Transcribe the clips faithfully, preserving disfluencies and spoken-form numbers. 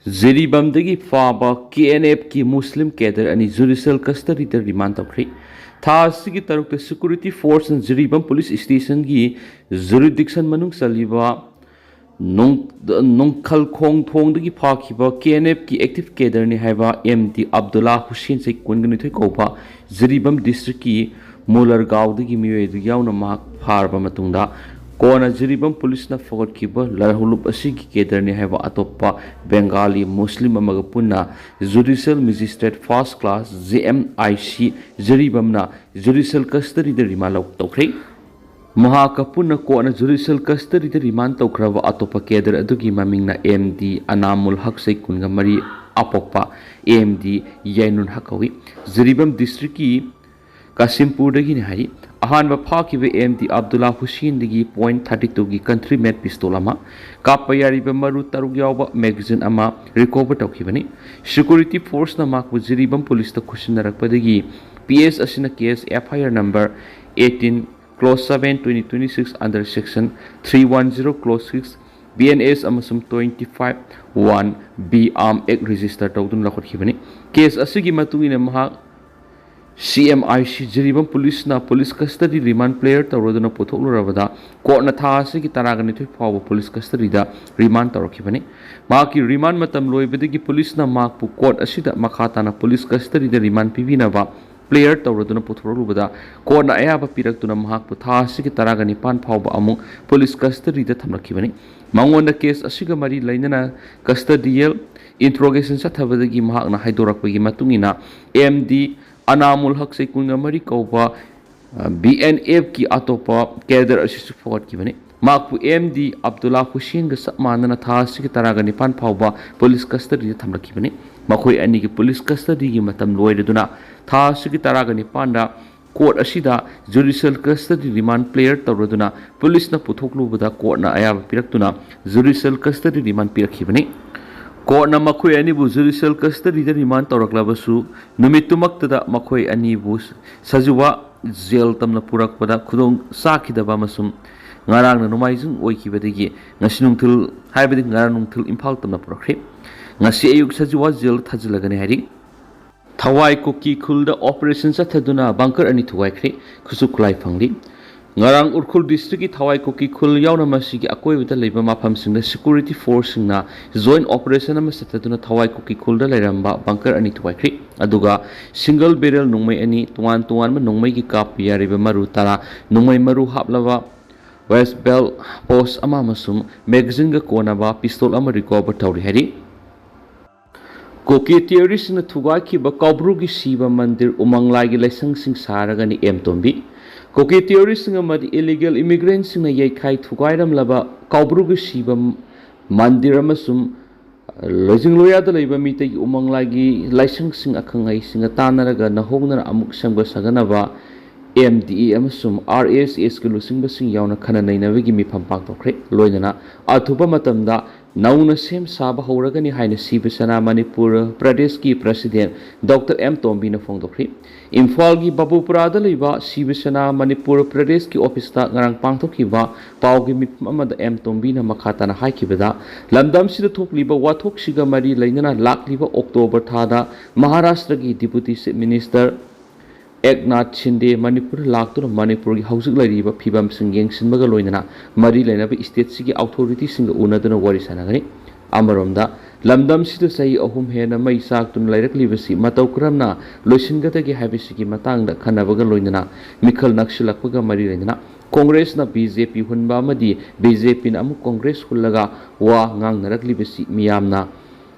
ꯖꯤꯔꯤꯕꯥꯝꯗꯒꯤ ꯐꯥꯕ ꯀꯦ and ꯑꯦꯐꯀꯤ Muslim cadre ꯑꯅꯤ ꯖꯨꯗꯤꯁꯤꯌꯦꯜ ꯀꯁꯇꯗꯤꯗ ꯔꯤꯃꯥꯟ ꯇꯧꯈ꯭ꯔꯦ꯫ ꯊꯥ ꯑꯁꯤꯒꯤ ꯇꯔꯨꯛꯇ ꯁꯦꯀ꯭ꯌꯨꯔꯤꯇꯤ ꯐꯣꯔꯁꯅ ꯖꯤꯔꯤꯕꯥꯝ ꯄꯨꯂꯤꯁ ꯁ꯭ꯇꯦꯁꯟꯒꯤ ꯖꯨꯔꯤꯗꯤꯛꯁꯟ ꯃꯅꯨꯡ ꯆꯜꯂꯤꯕ ꯅꯣꯡ-, ꯅꯣꯡꯈꯜꯈꯣꯡ ꯊꯣꯡꯗꯒꯤ ꯐꯥꯈꯤꯕ ꯀꯦ ꯑꯦꯟ ꯑꯦꯐꯀꯤ ꯑꯦꯛꯇꯤꯚ ꯀꯦꯗꯔꯅꯤ ꯍꯥꯏꯕ ꯑꯦꯝ ꯗꯤ ꯑꯕꯗꯨꯜꯂꯥ ꯍꯨꯁꯦꯟ ꯆꯍꯤ ꯀꯨꯟꯒ ꯅꯤꯊꯣꯏ ꯀꯧꯕ ꯖꯤꯔꯤꯕꯥꯝ ꯗꯤꯁꯇ꯭ꯔꯤꯛꯀꯤ ꯃꯨꯂꯔꯒꯥꯎꯗꯒꯤ ꯃꯤꯑꯣꯏ ꯑꯗꯨ ꯌꯥꯎꯅ ꯃꯍꯥꯛ ꯐꯥꯔꯕ ꯃꯇꯨꯡꯗ, ꯀꯣꯟꯅ ꯖꯤꯔꯤꯕꯥꯝ ꯄꯨꯂꯤꯁꯅ ꯐꯒꯠꯈꯤꯕ ꯂꯥꯍꯨꯂꯨꯞ ꯑꯁꯤꯒꯤ ꯀꯦꯗꯔꯅꯤ ꯍꯥꯏꯕ ꯑꯇꯣꯞꯄ ꯕꯦꯡꯒꯥꯂꯤ ꯃꯨꯁꯂꯤꯝ ꯑꯃꯒ ꯄꯨꯟꯅ judicial magistrate first class, J M I C, ꯖꯤꯔꯤꯕꯥꯝꯅ ꯖꯨꯗꯤꯁꯤꯌꯦꯜ ꯀꯁꯇꯗꯤꯗ ꯔꯤꯃꯥꯟ ꯂꯧ-, ꯇꯧꯈ꯭ꯔꯦ꯫ ꯃꯍꯥꯛꯀ ꯄꯨꯟꯅ ꯀꯣꯔꯠꯅ ꯖꯨꯗꯤꯁꯤꯌꯦꯜ ꯀꯁꯇꯗꯤꯗ ꯔꯤꯃꯥꯟ ꯇꯧꯈ꯭ꯔꯕ ꯑꯇꯣꯞꯄ ꯀꯦꯗꯔ ꯑꯗꯨꯒꯤ ꯃꯃꯤꯡꯅ ꯑꯦꯝ ꯗꯤ ꯑꯅꯥꯃꯨꯜ ꯍꯛ, ꯆꯍꯤ ꯀꯨꯟꯒ ꯃꯔꯤ, ꯑꯄꯣꯛꯄ ꯑꯦꯝ ꯗꯤ ꯌꯥꯏꯅꯨꯟ ꯍꯛ ꯀꯧꯏ꯫ ꯖꯤꯔꯤꯕꯥꯝ ꯗꯤꯁꯇ꯭ꯔꯤꯛꯀꯤ ꯀꯥꯁꯤꯝꯄꯨꯔꯗꯒꯤꯅꯤ ꯍꯥꯏꯔꯤ꯫ ꯑꯍꯥꯟꯕ ꯐꯥꯈꯤꯕ M D Abdulla ꯍꯨꯁꯦꯟꯗꯒꯤ point thirty ꯇꯨꯒꯤ ꯀꯟꯇ꯭ꯔꯤ ꯃꯦꯠ ꯄꯤꯁꯇꯣꯜ ꯑꯃ, ꯀꯥꯞꯄ ꯌꯥꯔꯤꯕ ꯃꯔꯨ ꯇꯔꯨꯛ ꯌꯥꯎꯕ ꯃꯦꯒꯥꯖꯤꯟ ꯑꯃ ꯔꯤꯀꯣꯚꯔ ꯇꯧꯈꯤꯕꯅꯤ꯫ ꯁꯦꯀ꯭ꯌꯨꯔꯤꯇꯤ ꯐꯣꯔꯁꯅ ꯃꯍꯥꯛꯄꯨ ꯖꯤꯔꯤꯕꯥꯝ ꯄꯨꯂꯤꯁꯇ ꯈꯨꯠꯁꯤꯟꯅꯔꯛꯄꯗꯒꯤ ꯄꯤ ꯑꯦꯁ ꯑꯁꯤꯅ case F I R number eighteen, clause seven, twenty twenty-six under section three one zero clause six, B N S ꯑꯃꯁꯨꯡ twenty five one B Arm Act register ꯇꯧꯗꯨꯅ ꯂꯧꯈꯠꯈꯤꯕꯅꯤ꯫ Case ꯑꯁꯤꯒꯤ ꯃꯇꯨꯡ ꯏꯟꯅ ꯃꯍꯥꯛ C M I C Jiribam ꯄꯨꯂꯤꯁꯅ police ꯀꯁꯇꯗꯤ ꯔꯤꯃꯥꯟ player ꯇꯧꯔꯗꯨꯅ ꯄꯨꯊꯣꯛꯂꯨꯔꯕꯗ ꯀꯣꯔꯠꯅ ꯊꯥ ꯑꯁꯤꯒꯤ ꯇꯔꯥꯒ ꯅꯤꯊꯣꯏ ꯐꯥꯎꯕ ꯄꯨꯂꯤꯁ ꯀꯁꯇꯗꯤꯗ ꯔꯤꯃꯥꯟ ꯇꯧꯔꯛꯈꯤꯕꯅꯤ꯫ ꯃꯍꯥꯛꯀꯤ ꯔꯤꯃꯥꯟ ꯃꯇꯝ ꯂꯣꯏꯕꯗꯒꯤ ꯄꯨꯂꯤꯁꯅ ꯃꯍꯥꯛꯄꯨ ꯀꯣꯔꯠ ꯑꯁꯤꯗ ꯃꯈꯥ ꯇꯥꯅ ꯄꯨꯂꯤꯁ ꯀꯁꯇꯗꯤꯗ ꯔꯤꯃꯥꯟ ꯄꯤꯕꯤꯅꯕ ꯄ꯭ꯂꯦꯌꯔ ꯇꯧꯔꯗꯨꯅ ꯄꯨꯊꯣꯔꯛꯂꯨꯕꯗ ꯀꯣꯔꯠꯅ ꯑꯌꯥꯕ ꯄꯤꯔꯛꯇꯨꯅ ꯃꯍꯥꯛꯄꯨ ꯊꯥ ꯑꯁꯤꯒꯤ ꯇꯔꯥꯒ ꯅꯤꯄꯥꯟ ꯐꯥꯎꯕ ꯑꯃꯨꯛ ꯄꯨꯂꯤꯁ ꯀꯁꯇꯗꯤꯗ ꯊꯝꯂꯛꯈꯤꯕꯅꯤ꯫ ꯃꯉꯣꯟꯗ ꯀꯦꯁ ꯑꯁꯤꯒ ꯃꯔꯤ ꯂꯩꯅꯅ ꯀꯁꯇꯗꯤꯌꯦꯜ ꯏꯟꯇ꯭ꯔꯣꯒꯦꯁꯟ ꯆꯠꯊꯕꯗꯒꯤ ꯃꯍꯥꯛꯅ ꯍꯥꯏꯗꯣꯔꯛꯄꯒꯤ ꯃꯇꯨꯡ ꯏꯟꯅ ꯑꯦꯝ ꯗꯤ ꯑꯅꯥꯃꯨꯜ ꯍꯛ ꯆꯍꯤ ꯀꯨꯟꯒ ꯃꯔꯤ ꯀꯧꯕ, ꯑ, B N F ꯀꯤ ꯑꯇꯣꯞꯄ ꯀꯦꯗꯔ ꯑꯁꯤꯁꯨ ꯐꯒꯠꯈꯤꯕꯅꯤ꯫ ꯃꯍꯥꯛꯄꯨ ꯑꯦꯝ ꯗꯤ ꯑꯕꯗꯨꯜꯂꯥ ꯍꯨꯁꯦꯟꯒ ꯆꯞ ꯃꯥꯟꯅꯅ ꯊꯥ ꯑꯁꯤꯒꯤ ꯇꯔꯥꯒ ꯅꯤꯄꯥꯟ ꯐꯥꯎꯕ ꯄꯨꯂꯤꯁ ꯀꯁꯇꯗꯤꯗ ꯊꯝꯂꯛꯈꯤꯕꯅꯤ꯫ ꯃꯈꯣꯏ ꯑꯅꯤꯒꯤ ꯄꯨꯂꯤꯁ ꯀꯁꯇꯗꯤꯒꯤ ꯃꯇꯝ ꯂꯣꯏꯔꯗꯨꯅ ꯊꯥ ꯑꯁꯤꯒꯤ ꯇꯔꯥꯒ ꯅꯤꯄꯥꯟꯗ ꯀꯣꯔꯠ ꯑꯁꯤꯗ ꯖꯨꯗꯤꯁꯤꯌꯦꯜ ꯀꯁꯇꯗꯤ ꯔꯤꯃꯥꯟ ꯄ꯭ꯂꯦꯌꯔ ꯇꯧꯔꯗꯨꯅ ꯄꯨꯂꯤꯁꯅ ꯄꯨꯊꯣꯛꯂꯨꯕꯗ ꯀꯣꯔꯠꯅ ꯑꯌꯥꯕ ꯄꯤꯔꯛꯇꯨꯅ ꯖꯨꯗꯤꯁꯤꯌꯦꯜ ꯀꯁꯇꯗꯤ ꯔꯤꯃꯥꯟ ꯄꯤꯔꯛꯈꯤꯕꯅꯤ꯫ ꯀꯣꯔꯠꯅ ꯃꯈꯣꯏ ꯑꯅꯤꯕꯨ ꯖꯨꯗꯤꯁꯤꯌꯦꯜ ꯀꯁꯇꯗꯤꯗ ꯔꯤꯃꯥꯟ ꯇꯧꯔꯛꯂꯕꯁꯨ ꯅꯨꯃꯤꯠꯇꯨꯃꯛꯇꯗ ꯃꯈꯣꯏ ꯑꯅꯤꯕꯨ ꯁꯖꯨꯋꯥ ꯖꯦꯜ ꯇꯝꯅ ꯄꯨꯔꯛꯄꯗ ꯈꯨꯗꯣꯡ ꯆꯥꯈꯤꯗꯕ ꯑꯃꯁꯨꯡ ꯉꯔꯥꯡꯅ ꯅꯣꯡꯃꯥꯏꯖꯤꯡ ꯑꯣꯏꯈꯤꯕꯗꯒꯤ ꯉꯁꯤ ꯅꯨꯡꯊꯤꯜ, ꯍꯥꯏꯕꯗꯤ ꯉꯔꯥꯡ ꯅꯨꯡꯊꯤꯜ ꯏꯝꯐꯥꯜ ꯇꯝꯅ ꯄꯨꯔꯛꯈ꯭ꯔꯦ꯫ ꯉꯁꯤ ꯑꯌꯨꯛ ꯁꯖꯤꯋꯥ ꯖꯦꯜ ꯊꯥꯖꯤꯜꯂꯒꯅꯤ ꯍꯥꯏꯔꯤ꯫ ꯊꯋꯥꯏ ꯀꯨꯀꯤ ꯈꯨꯜꯗ ꯑꯣꯄꯔꯦꯁꯟ ꯆꯠꯊꯗꯨꯅ ꯕꯪꯀꯔ ꯑꯅꯤ ꯊꯨꯒꯥꯏꯈ꯭ꯔꯦ꯫ ꯈꯨꯠꯁꯨ ꯈꯨꯠꯂꯥꯏ ꯐꯪꯂꯤ꯫ ꯉꯔꯥꯡ ꯎꯈ꯭ꯔꯨꯜ ꯗꯤꯁꯇ꯭ꯔꯤꯛꯀꯤ ꯊꯋꯥꯏ ꯀꯨꯀꯤ ꯈꯨꯜ ꯌꯥꯎꯅ ꯃꯁꯤꯒꯤ ꯑꯀꯣꯏꯕꯗ ꯂꯩꯕ ꯃꯐꯝꯁꯤꯡꯗ ꯁꯦꯀ꯭ꯌꯨꯔꯤꯇꯤ ꯐꯣꯔꯁꯁꯤꯡꯅ ꯖꯣꯏꯟ ꯑꯣꯄꯔꯦꯁꯟ ꯑꯃ ꯆꯠꯊꯗꯨꯅ ꯊꯋꯥꯏ ꯀꯨꯀꯤ ꯈꯨꯜꯗ ꯂꯩꯔꯝꯕ ꯕꯪꯀꯔ ꯑꯅꯤ ꯊꯨꯒꯥꯏꯈ꯭ꯔꯦ꯫ ꯑꯗꯨꯒ ꯁꯤꯡꯒꯜ ꯕꯦꯔꯦꯜ ꯅꯣꯡꯃꯩ ꯑꯅꯤ, ꯇꯣꯉꯥꯟ ꯇꯣꯉꯥꯟꯕ ꯅꯣꯡꯃꯩꯒꯤ ꯀꯥꯞꯄ ꯌꯥꯔꯤꯕ ꯃꯔꯨ ꯇꯔꯥ, ꯅꯣꯡꯃꯩ ꯃꯔꯨ ꯍꯥꯞꯂꯕ ꯋꯦꯁ ꯕꯦꯜ ꯄꯣꯁ ꯑꯃ ꯑꯃꯁꯨꯡ ꯃꯦꯒꯥꯖꯤꯟꯒ ꯀꯣꯟꯅꯕ ꯄꯤꯁꯇꯣꯜ ꯑꯃ ꯔꯤꯀꯣꯚꯔ ꯇꯧꯔꯤ ꯍꯥꯏꯔꯤ꯫ ꯀꯨꯀꯤ ꯇꯦꯔꯣꯔꯤꯁꯁꯤꯡꯅ ꯊꯨꯒꯥꯏꯈꯤꯕ ꯀꯧꯕ꯭ꯔꯨꯒꯤ ꯁꯤꯕ ꯃꯟꯗꯤꯔ ꯎꯃꯪꯂꯥꯏꯒꯤ ꯂꯥꯏꯁꯪꯁꯤꯡ ꯁꯥꯔꯒꯅꯤ ꯑꯦꯝ ꯇꯣꯝꯕꯤ꯫ ꯀꯨꯀꯤ ꯇꯦꯔꯣꯔꯤꯁꯁꯤꯡ ꯑꯃꯗꯤ ꯏꯂꯤꯒꯦꯜ ꯏꯃꯤꯒ꯭ꯔꯦꯟꯠꯁꯤꯡꯅ ꯌꯩꯈꯥꯏ ꯊꯨꯒꯥꯏꯔꯝꯂꯕ ꯀꯧꯕ꯭ꯔꯨꯒꯤ ꯁꯤꯕ ꯃꯟꯗꯤꯔ ꯑꯃꯁꯨꯡ ꯂꯣꯏꯖꯤꯡ ꯂꯣꯌꯥꯗ ꯂꯩꯕ ꯃꯤꯇꯩꯒꯤ ꯎꯃꯪꯂꯥꯏꯒꯤ ꯂꯥꯏꯁꯪꯁꯤꯡ ꯑꯈꯪ ꯑꯍꯩꯁꯤꯡꯒ ꯇꯥꯟꯅꯔꯒ ꯅꯧꯍꯧꯅꯅ ꯑꯃꯨꯛ ꯁꯦꯝꯒꯠ ꯁꯥꯒꯠꯅꯕ ꯑꯦꯝ ꯗꯤ ꯑꯦ ꯑꯃꯁꯨꯡ ꯑꯥꯔ ꯑꯦꯁ ꯑꯦꯁꯀꯤ ꯂꯨꯆꯤꯡꯕꯁꯤꯡ ꯌꯥꯎꯅ ꯈꯟꯅ ꯅꯩꯅꯕꯒꯤ ꯃꯤꯐꯝ ꯄꯥꯡꯊꯣꯛꯈ꯭ꯔꯦ꯫ ꯂꯣꯏꯅꯅ ꯑꯊꯨꯕ ꯃꯇꯝꯗ ꯅꯧꯅ ꯁꯦꯝ ꯁꯥꯕ ꯍꯧꯔꯒꯅꯤ ꯍꯥꯏꯅ ꯁꯤꯕ ꯁꯦꯅꯥ ꯃꯅꯤꯄꯨꯔ ꯄ꯭ꯔꯗꯦꯁꯀꯤ ꯄ꯭ꯔꯁꯤꯗꯦꯟ ꯗꯣꯛꯇꯔ ꯑꯦꯝ ꯇꯣꯝꯕꯤꯅ ꯐꯣꯡꯗꯣꯛꯈ꯭ꯔꯦ꯫ ꯏꯝꯐꯥꯜꯒꯤ ꯕꯥꯕꯨꯄꯨꯔꯥꯗ ꯂꯩꯕ ꯁꯤꯕ ꯁꯦꯅꯥ ꯃꯅꯤꯄꯨꯔ ꯄ꯭ꯔꯗꯦꯁꯀꯤ ꯑꯣꯐꯤꯁꯇ ꯉꯔꯥꯡ ꯄꯥꯡꯊꯣꯛꯈꯤꯕ ꯄꯥꯎꯒꯤ ꯃꯤꯐꯝ ꯑꯃꯗ ꯑꯦꯝ ꯇꯣꯝꯕꯤꯅ ꯃꯈꯥ ꯇꯥꯅ ꯍꯥꯏꯈꯤꯕꯗ, ꯂꯝꯗꯝꯁꯤꯗ ꯊꯣꯛꯂꯤꯕ ꯋꯥꯊꯣꯛꯁꯤꯒ ꯃꯔꯤ ꯂꯩꯅꯅ ꯂꯥꯛꯂꯤꯕ ꯑꯣꯛꯇꯣꯕꯔ ꯊꯥꯗ ꯃꯍꯥꯔꯥꯁꯇ꯭ꯔꯒꯤ ꯗꯤꯄꯨꯇꯤ ꯆꯤꯐ ꯃꯤꯅꯤꯁꯇꯔ ꯑꯦꯛꯅꯥꯊ ꯁꯤꯟꯗꯦ ꯃꯅꯤꯄꯨꯔꯗ ꯂꯥꯛꯇꯨꯅ ꯃꯅꯤꯄꯨꯔꯒꯤ ꯍꯧꯖꯤꯛ ꯂꯩꯔꯤꯕ ꯐꯤꯕꯝꯁꯤꯡ ꯌꯦꯡꯁꯤꯟꯕꯒ ꯂꯣꯏꯅꯅ ꯃꯔꯤ ꯂꯩꯅꯕ ꯏꯁꯇꯦꯠꯁꯤꯒꯤ ꯑꯣꯊꯣꯔꯤꯇꯤꯁꯤꯡꯒ ꯎꯅꯗꯨꯅ ꯋꯥꯔꯤ ꯁꯥꯟꯅꯒꯅꯤ꯫ ꯑꯃꯔꯣꯝꯗ, ꯂꯝꯗꯝꯁꯤꯗ ꯆꯍꯤ ꯑꯍꯨꯝ ꯍꯦꯟꯅ ꯃꯩ ꯆꯥꯛꯇꯨꯅ ꯂꯩꯔꯛꯂꯤꯕꯁꯤ ꯃꯇꯧ ꯀꯔꯝꯅ ꯂꯣꯏꯁꯤꯟꯒꯗꯒꯦ ꯍꯥꯏꯕꯁꯤꯒꯤ ꯃꯇꯥꯡꯗ ꯈꯟꯅꯕꯒ ꯂꯣꯏꯅꯅ ꯃꯤꯈꯜ ꯅꯛꯁꯤꯜꯂꯛꯄꯒ ꯃꯔꯤ ꯂꯩꯅꯅ ꯀꯣꯡꯒ꯭ꯔꯦꯁꯅ ꯕꯤ ꯖꯦ ꯄꯤ ꯍꯨꯟꯕ ꯑꯃꯗꯤ ꯕꯤ ꯖꯦ ꯄꯤꯅ ꯑꯃꯨꯛ ꯀꯣꯡꯒ꯭ꯔꯦꯁ ꯍꯨꯜꯂꯒ ꯋꯥ ꯉꯥꯡꯅꯔꯛꯂꯤꯕꯁꯤ ꯃꯤꯌꯥꯝꯅ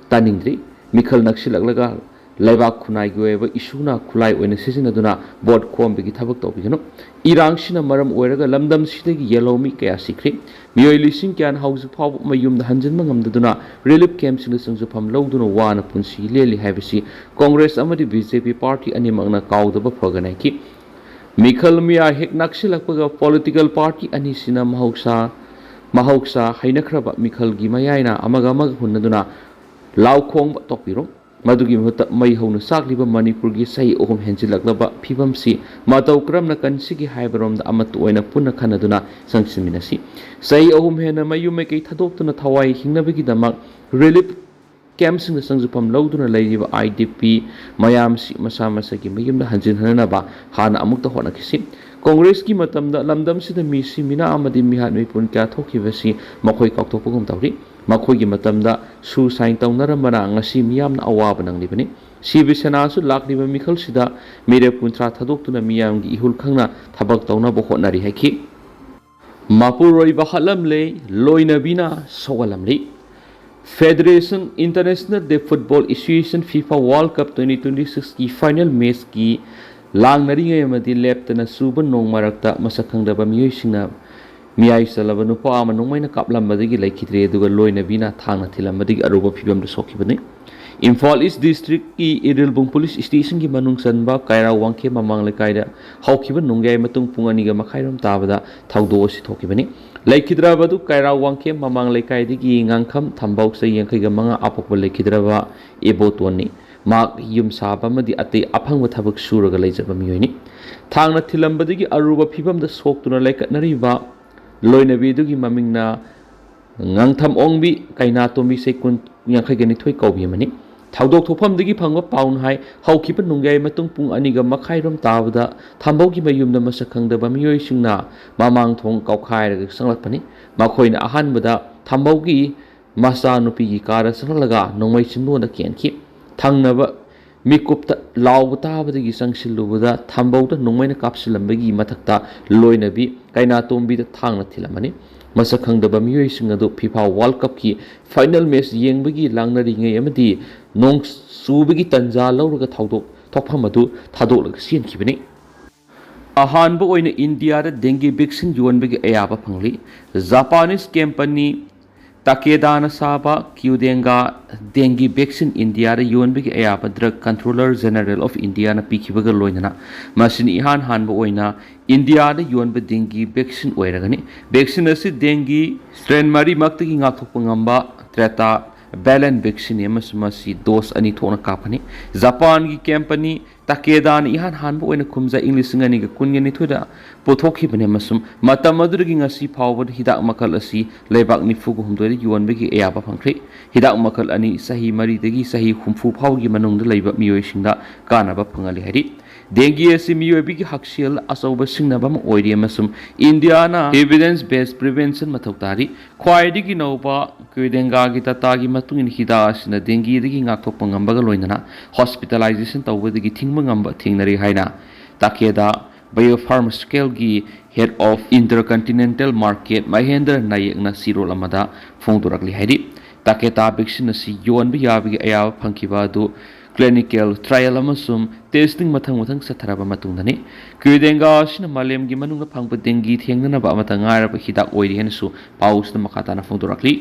ꯇꯥꯅꯤꯡꯗ꯭ꯔꯤ꯫ ꯃꯤꯈꯜ ꯅꯛꯁꯤꯜꯂꯛꯂꯒ ꯂꯩꯕꯥꯛ ꯈꯨꯟꯅꯥꯏꯒꯤ ꯑꯣꯏꯕ ꯏꯁꯨꯅ ꯈꯨꯠꯂꯥꯏ ꯑꯣꯏꯅ ꯁꯤꯖꯤꯟꯅꯗꯨꯅ ꯚꯣꯠ ꯈꯣꯝꯕꯒꯤ ꯊꯕꯛ ꯇꯧꯕꯤꯒꯅꯨ꯫ ꯏꯔꯥꯡꯁꯤꯅ ꯃꯔꯝ ꯑꯣꯏꯔꯒ ꯂꯝꯗꯝꯁꯤꯗꯒꯤ ꯌꯦꯜꯍꯧꯃꯤ ꯀꯌꯥ ꯁꯤꯈ꯭ꯔꯦ꯫ ꯃꯤꯑꯣꯏ ꯂꯤꯁꯤꯡ ꯀꯌꯥꯅ ꯍꯧꯖꯤꯛ ꯐꯥꯎꯕ ꯃꯌꯨꯝꯗ ꯍꯟꯖꯤꯟꯕ ꯉꯝꯗꯗꯨꯅ ꯔꯤꯂꯤꯐ ꯀꯦꯝꯞꯁꯤꯡꯗ ꯆꯪꯖꯐꯝ ꯂꯧꯗꯨꯅ ꯋꯥꯅ ꯄꯨꯟꯁꯤ ꯂꯦꯜꯂꯤ ꯍꯥꯏꯕꯁꯤ ꯀꯣꯡꯒ꯭ꯔꯦꯁ ꯑꯃꯗꯤ ꯕꯤ ꯖꯦ ꯄꯤ ꯄꯥꯔꯇꯤ ꯑꯅꯤꯃꯛꯅ ꯀꯥꯎꯗꯕ ꯐꯒꯅꯤ ꯍꯥꯏꯈꯤ꯫ ꯃꯤꯈꯜ ꯃꯤꯌꯥ ꯍꯦꯛ ꯅꯛꯁꯤꯜꯂꯛꯄꯒ ꯄꯣꯂꯤꯇꯤꯀꯦꯜ ꯄꯥꯔꯇꯤ ꯑꯅꯤꯁꯤꯅ ꯃꯍꯧꯁꯥ ꯃꯍꯧꯁꯥ ꯍꯩꯅꯈ꯭ꯔꯕ ꯃꯤꯈꯜꯒꯤ ꯃꯌꯥꯏꯅ ꯑꯃꯒ ꯑꯃꯒ ꯍꯨꯟꯅꯗꯨꯅ ꯂꯥꯎ ꯈꯣꯡꯕ ꯇꯣꯛꯄꯤꯔꯣ꯫ ꯃꯗꯨꯒꯤ ꯃꯍꯨꯠꯇ ꯃꯩ ꯍꯧꯅ ꯆꯥꯛꯂꯤꯕ ꯃꯅꯤꯄꯨꯔꯒꯤ ꯆꯍꯤ ꯑꯍꯨꯝ ꯍꯦꯟꯖꯤꯜꯂꯛꯂꯕ ꯐꯤꯕꯝꯁꯤ ꯃꯇꯧ ꯀꯔꯝꯅ ꯀꯟꯁꯤꯒꯦ ꯍꯥꯏꯕꯔꯣꯝꯗ ꯑꯃꯠꯇ ꯑꯣꯏꯅ ꯄꯨꯟꯅ ꯈꯟꯅꯗꯨꯅ ꯆꯪꯁꯤꯟꯃꯤꯟꯅꯁꯤ꯫ ꯆꯍꯤ ꯑꯍꯨꯝ ꯍꯦꯟꯅ ꯃꯌꯨꯝ ꯃꯩꯀꯩ ꯊꯥꯗꯣꯛꯇꯨꯅ ꯊꯋꯥꯏ ꯍꯤꯡꯅꯕꯒꯤꯗꯃꯛ ꯔꯤꯂꯤꯐ ꯀꯦꯝꯞꯁꯤꯡꯗ ꯆꯪꯖꯐꯝ ꯂꯧꯗꯨꯅ ꯂꯩꯔꯤꯕ ꯑꯥꯏ ꯗꯤ ꯄꯤ ꯃꯌꯥꯝꯁꯤ ꯃꯁꯥ ꯃꯁꯥꯒꯤ ꯃꯌꯨꯝꯗ ꯍꯟꯖꯤꯟꯍꯟꯅꯅꯕ ꯍꯥꯟꯅ ꯑꯃꯨꯛꯇ ꯍꯣꯠꯅꯈꯤꯁꯤ꯫ ꯀꯣꯡꯒ꯭ꯔꯦꯁꯀꯤ ꯃꯇꯝꯗ ꯂꯝꯗꯝꯁꯤꯗ ꯃꯤꯁꯤ ꯃꯤꯅꯥ ꯑꯃꯗꯤ ꯃꯤꯍꯥꯠ ꯃꯤꯄꯨꯟ ꯀꯌꯥ ꯊꯣꯛꯈꯤꯕꯁꯤ ꯃꯈꯣꯏ ꯀꯥꯎꯊꯣꯛꯄꯒꯨꯝ ꯇꯧꯔꯤ꯫ ꯃꯈꯣꯏꯒꯤ ꯃꯇꯝꯗ ꯁꯨꯁꯥꯏꯟ ꯇꯧꯅꯔꯝꯕꯅ ꯉꯁꯤ ꯃꯤꯌꯥꯝꯅ ꯑꯋꯥꯕ ꯅꯪꯂꯤꯕꯅꯤ꯫ ꯁꯤꯕ ꯁꯦꯅꯥꯁꯨ ꯂꯥꯛꯂꯤꯕ ꯃꯤꯈꯜꯁꯤꯗ ꯃꯤꯔꯦꯞ ꯀꯨꯟꯊ꯭ꯔꯥ ꯊꯥꯗꯣꯛꯇꯨꯅ ꯃꯤꯌꯥꯝꯒꯤ ꯏꯍꯨꯜ ꯈꯪꯅ ꯊꯕꯛ ꯇꯧꯅꯕ ꯍꯣꯠꯅꯔꯤ ꯍꯥꯏꯈꯤ꯫ ꯃꯄꯨꯔꯣꯏꯕ ꯍꯥꯠꯂꯝꯂꯦ, ꯂꯣꯏꯅꯕꯤꯅ ꯁꯧꯒꯠꯂꯝꯂꯤ꯫ Federation International Day Football Association FIFA World Cup twenty twenty six ꯀꯤ ꯐꯥꯏꯅꯦꯜ ꯃꯦꯆꯀꯤ ꯂꯥꯡꯅꯔꯤꯉꯩ ꯑꯃꯗꯤ ꯂꯦꯞꯇꯅ ꯆꯨꯕ ꯅꯣꯡ ꯃꯔꯛꯇ ꯃꯁꯛ ꯈꯪꯗꯕ ꯃꯤꯑꯣꯏꯁꯤꯡꯅ ꯃꯤꯌꯥꯏ ꯆꯜꯂꯕ ꯅꯨꯄꯥ ꯑꯃ ꯅꯣꯡꯃꯩꯅ ꯀꯥꯞꯂꯝꯕꯗꯒꯤ ꯂꯩꯈꯤꯗ꯭ꯔꯦ, ꯑꯗꯨꯒ ꯂꯣꯏꯅꯕꯤꯅ ꯊꯥꯡꯅ ꯊꯤꯜꯂꯝꯕꯗꯒꯤ ꯑꯔꯨꯕ ꯐꯤꯕꯝꯗ ꯁꯣꯛꯈꯤꯕꯅꯤ꯫ ꯏꯝꯐꯥꯜ ꯏꯁ ꯗꯤꯁꯇ꯭ꯔꯤꯛꯀꯤ ꯏꯔꯤꯜꯕꯨꯡ ꯄꯨꯂꯤꯁ ꯁ꯭ꯇꯦꯁꯟꯒꯤ ꯃꯅꯨꯡ ꯆꯟꯕ ꯀꯩꯔꯥꯎ ꯋꯥꯡꯈꯦꯝ ꯃꯃꯥꯡ ꯂꯩꯀꯥꯏꯗ ꯍꯧꯈꯤꯕ ꯅꯣꯡꯌꯥꯏ ꯃꯇꯨꯡ ꯄꯨꯡ ꯑꯅꯤꯒ ꯃꯈꯥꯏꯔꯣꯝ ꯇꯥꯕꯗ ꯊꯧꯗꯣꯛ ꯑꯁꯤ ꯊꯣꯛꯈꯤꯕꯅꯤ꯫ ꯂꯩꯈꯤꯗ꯭ꯔꯕ ꯑꯗꯨ ꯀꯩꯔꯥꯎ ꯋꯥꯡꯈꯦꯝ ꯃꯃꯥꯡ ꯂꯩꯀꯥꯏꯗꯒꯤ ꯉꯥꯡꯈꯝ ꯊꯝꯕꯧ ꯆꯍꯤ ꯌꯥꯡꯈꯩꯒ ꯃꯉꯥ ꯑꯄꯣꯛꯄ ꯂꯩꯈꯤꯗ꯭ꯔꯕ ꯏꯕꯣꯇꯣꯟꯅꯤ꯫ ꯃꯍꯥꯛ ꯌꯨꯝ ꯁꯥꯕ ꯑꯃꯗꯤ ꯑꯇꯩ ꯑꯐꯪꯕ ꯊꯕꯛ ꯁꯨꯔꯒ ꯂꯩꯖꯕ ꯃꯤꯑꯣꯏꯅꯤ꯫ ꯊꯥꯡꯅ ꯊꯤꯜꯂꯝꯕꯗꯒꯤ ꯑꯔꯨꯕ ꯐꯤꯕꯝꯗ ꯁꯣꯛꯇꯨꯅ ꯂꯩꯈꯠꯅꯔꯤꯕ ꯂꯣꯏꯅꯕꯤꯗꯨꯒꯤ ꯃꯃꯤꯡꯅ ꯉꯥꯡꯊꯝ ꯑꯣꯡꯕꯤ ꯀꯩꯅꯥꯇꯣꯝꯕꯤ ꯆꯍꯤ ꯀꯨꯟ, ꯌꯥꯡꯈꯩꯒ ꯅꯤꯊꯣꯏ ꯀꯧꯕꯤ ꯑꯃꯅꯤ꯫ ꯊꯧꯗꯣꯛ ꯊꯣꯛꯐꯝꯗꯒꯤ ꯐꯪꯕ ꯄꯥꯎꯅ ꯍꯥꯏ, ꯍꯧꯈꯤꯕ ꯅꯣꯡꯌꯥꯏ ꯃꯇꯨꯡ ꯄꯨꯡ ꯑꯅꯤꯒ ꯃꯈꯥꯏꯔꯣꯝ ꯇꯥꯕꯗ ꯊꯝꯕꯧꯒꯤ ꯃꯌꯨꯝꯗ ꯃꯁꯛ ꯈꯪꯗꯕ ꯃꯤꯑꯣꯏꯁꯤꯡꯅ ꯃꯃꯥꯡ ꯊꯣꯡ ꯀꯥꯎꯈꯥꯏꯔꯒ ꯆꯪꯂꯛꯄꯅꯤ꯫ ꯃꯈꯣꯏꯅ ꯑꯍꯥꯟꯕꯗ ꯊꯝꯕꯧꯒꯤ ꯃꯆꯥꯅꯨꯄꯤꯒꯤ ꯀꯥꯗ ꯆꯪꯍꯜꯂꯒ ꯅꯣꯡꯃꯩ ꯆꯤꯡꯗꯣꯟꯗ ꯀꯦꯟꯈꯤ꯫ ꯊꯪꯅꯕ ꯃꯤꯀꯨꯞꯇ ꯂꯥꯎꯕ ꯇꯥꯕꯗꯒꯤ ꯆꯪꯁꯤꯜꯂꯨꯕꯗ ꯊꯝꯕꯧꯗ ꯅꯣꯡꯃꯩꯅ ꯀꯥꯞꯁꯤꯜꯂꯝꯕꯒꯤ ꯃꯊꯛꯇ ꯂꯣꯏꯅꯕꯤ ꯀꯩꯅꯥꯇꯣꯝꯕꯤꯗ ꯊꯥꯡꯅ ꯊꯤꯜꯂꯝꯃꯅꯤ꯫ ꯃꯁꯛ ꯈꯪꯗꯕ ꯃꯤꯑꯣꯏꯁꯤꯡ ꯑꯗꯨ ꯐꯤꯐꯥ ꯋꯥꯔꯜ ꯀꯞꯀꯤ ꯐꯥꯏꯅꯦꯜ ꯃꯦꯆ ꯌꯦꯡꯕꯒꯤ ꯂꯥꯡꯅꯔꯤꯉꯩ ꯑꯃꯗꯤ ꯅꯣꯡ ꯆꯨꯕꯒꯤ ꯇꯟꯖꯥ ꯂꯧꯔꯒ ꯊꯧꯗꯣꯛ ꯊꯣꯛꯐꯝ ꯑꯗꯨ ꯊꯥꯗꯣꯛꯂꯒ ꯆꯦꯟꯈꯤꯕꯅꯤ꯫ ꯑꯍꯥꯟꯕ ꯑꯣꯏꯅ ꯏꯟꯗꯤꯌꯥꯗ ꯗꯦꯡꯒꯤ ꯚꯦꯛꯁꯤꯟ ꯌꯣꯟꯕꯒꯤ ꯑꯌꯥꯕ ꯐꯪꯂꯤ꯫ ꯖꯄꯥꯅꯤꯁ ꯀꯦꯝꯄꯅꯤ ꯇꯥꯀꯦꯗꯥꯅ ꯁꯥꯕ ꯀ꯭ꯌꯨꯗꯦꯡꯒꯥ ꯗꯦꯡꯒꯤ ꯚꯦꯛꯁꯤꯟ ꯏꯟꯗꯤꯌꯥꯗ ꯌꯣꯟꯕꯒꯤ ꯑꯌꯥꯕ ꯗ꯭ꯔꯒ ꯀꯟꯇ꯭ꯔꯣꯂꯔ ꯖꯦꯅꯔꯦꯜ ꯑꯣꯐ ꯏꯟꯗꯤꯌꯥꯅ ꯄꯤꯈꯤꯕꯒ ꯂꯣꯏꯅꯅ ꯃꯁꯤꯅ ꯏꯍꯥꯟ ꯍꯥꯟꯕ ꯑꯣꯏꯅ ꯏꯟꯗꯤꯌꯥꯗ ꯌꯣꯟꯕ ꯗꯦꯡꯒꯤ ꯚꯦꯛꯁꯤꯟ ꯑꯣꯏꯔꯒꯅꯤ꯫ ꯚꯦꯛꯁꯤꯟ ꯑꯁꯤ ꯗꯦꯡꯒꯤ ꯁ꯭ꯇ꯭ꯔꯦꯟ ꯃꯔꯤꯃꯛꯇꯒꯤ ꯉꯥꯛꯊꯣꯛꯄ ꯉꯝꯕ ꯇ꯭ꯔꯦꯇꯥ Bivalent vaccine ꯑꯃꯁꯨꯡ ꯃꯁꯤ dose ꯑꯅꯤ ꯊꯣꯛꯅ ꯀꯥꯞꯀꯅꯤ꯫ ꯖꯄꯥꯟꯒꯤ company Takedaꯅ ꯏꯍꯥꯟ ꯍꯥꯟꯕ ꯑꯣꯏꯅ ꯈꯨꯝꯖꯥ ꯏꯪ ꯂꯤꯁꯤꯡ ꯑꯅꯤꯒ ꯀꯨꯟꯒ ꯅꯤꯊꯣꯏꯗ ꯄꯨꯊꯣꯛꯈꯤꯕꯅꯤ ꯑꯃꯁꯨꯡ ꯃꯇꯝ ꯑꯗꯨꯗꯒꯤ ꯉꯁꯤ ꯐꯥꯎꯕꯗ ꯍꯤꯗꯥꯛ ꯃꯈꯜ ꯑꯁꯤ ꯂꯩꯕꯥꯛ ꯅꯤꯐꯨꯒ ꯍꯨꯝꯗꯣꯏꯗ ꯌꯣꯟꯕꯒꯤ ꯑꯌꯥꯕ ꯐꯪꯈ꯭ꯔꯦ꯫ ꯍꯤꯗꯥꯛ ꯃꯈꯜ ꯑꯅꯤ ꯆꯍꯤ ꯃꯔꯤꯗꯒꯤ ꯆꯍꯤ ꯍꯨꯝꯐꯨ ꯐꯥꯎꯒꯤ ꯃꯅꯨꯡꯗ ꯂꯩꯕ ꯃꯤꯑꯣꯏꯁꯤꯡꯗ ꯀꯥꯟꯅꯕ ꯐꯪꯍꯜꯂꯤ ꯍꯥꯏꯔꯤ꯫ Dengue ꯑꯁꯤ ꯃꯤꯑꯣꯏꯕꯒꯤ ꯍꯛꯁꯦꯜ ꯑꯆꯧꯕ ꯁꯤꯡꯅꯕ ꯑꯃ ꯑꯣꯏꯔꯤ ꯑꯃꯁꯨꯡ ꯏꯟꯗꯤꯌꯥꯅ evidence based prevention ꯃꯊꯧ ꯇꯥꯔꯤ꯫ ꯈ꯭ꯋꯥꯏꯗꯒꯤ ꯅꯧꯕ ꯀ꯭ꯌꯨꯗꯦꯡꯒꯥꯒꯤ dataꯒꯤ ꯃꯇꯨꯡ ꯏꯟꯅ ꯍꯤꯗꯥꯛ ꯑꯁꯤꯅ dengueꯗꯒꯤ ꯉꯥꯛꯊꯣꯛꯄ ꯉꯝꯕꯒ ꯂꯣꯏꯅꯅ hospitalization ꯇꯧꯕꯗꯒꯤ ꯊꯤꯡꯕ ꯉꯝꯕ ꯊꯦꯡꯅꯔꯤ ꯍꯥꯏꯅ Takeda Biopharmaceuticalꯒꯤ head of intercontinental market Mahendra Nayekꯅ ꯆꯦꯔꯣꯜ ꯑꯃꯗ ꯐꯣꯡꯗꯣꯔꯛꯂꯤ ꯍꯥꯏꯔꯤ꯫ Takeda vaccine ꯑꯁꯤ ꯌꯣꯟꯕ ꯌꯥꯕꯒꯤ ꯑꯌꯥꯕ ꯐꯪꯈꯤꯕ ꯑꯗꯨ clinical trial ꯑꯃꯁꯨꯡ testing ꯃꯊꯪ ꯃꯊꯪ ꯆꯠꯊꯔꯕ ꯃꯇꯨꯡꯗꯅꯤ꯫ ꯀ꯭ꯌꯨꯗꯦꯡꯒꯥ ꯑꯁꯤꯅ ꯃꯥꯂꯦꯝꯒꯤ ꯃꯅꯨꯡꯗ ꯐꯪꯕ dengue ꯊꯦꯡꯅꯅꯕ ꯑꯃꯠꯇ ꯉꯥꯏꯔꯕ ꯍꯤꯗꯥꯛ ꯑꯣꯏꯔꯤ ꯍꯥꯏꯅꯁꯨ ꯄꯥꯎꯁꯤꯗ ꯃꯈꯥ ꯇꯥꯅ ꯐꯣꯡꯗꯣꯔꯛꯂꯤ꯫